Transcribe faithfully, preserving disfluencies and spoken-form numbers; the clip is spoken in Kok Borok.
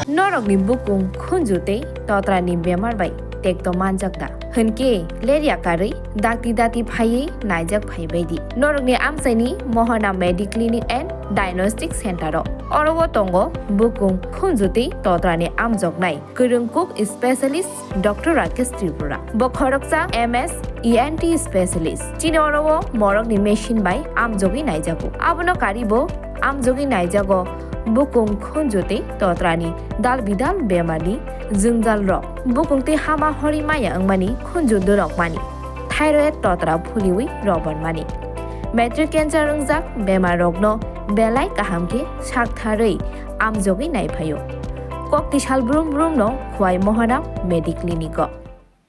Norokni bukung khunju tei totrani bemar bai tekto manjak da? Hwnkhe lerya karwi dakti dati phaiwi naijak phaibaidi norokni amchaini Mohana Mediclinic and Diagnostic Center o. Oro o tongo bukung khunju tei totrani amjoknai kwrwng kuk specialist Doctor Rakesh Tripura. Bo khoroksa M S E N T specialist. Chini oro o morokni machine bai amjogwi naijago. Abono karibo amjogwi naijago bukung khunju tei totrani dal bidal bemarni jwngjal rok. Bukung tei hama hori maya wngmani khunju dorok mani. Thyroid totra phuliwi robormani. Matric cancer wngjak bemarrokno belai kaham khe saktharwi amjogwi naiphaio. Kokti sal brum brumno Khwai Mohana Mediclinic o.